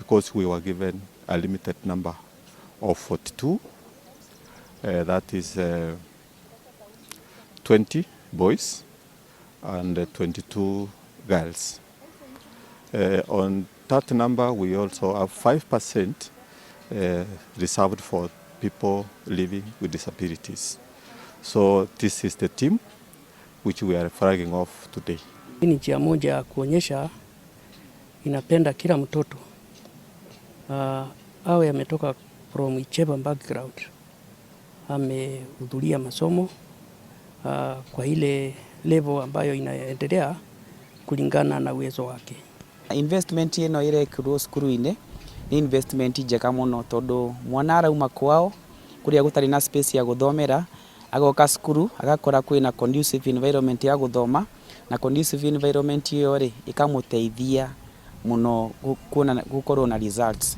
Because we were given a limited number of 42, that is 20 boys and 22 girls. On that number, we also have 5% reserved for people living with disabilities. So this is the team which we are flagging off today. Hii ni njia moja ya kuonyesha inapenda kila mtoto awe ametoka from whichever background, amehudhuria masomo kwa ile level ambayo inaendelea kulingana na uwezo wake. Investment ĩno ĩrekĩrwo cukuru-inĩ nĩ investment njega mũno tondũ mwana arauma kwao kũrĩa gũtarĩ na space ya gũthomera, agoka cukuru agakora kwĩna conducive environment ya gũthoma, na conducive environment ĩyo rĩ, ĩkamũteithia mũno kuona gũkorwo na results.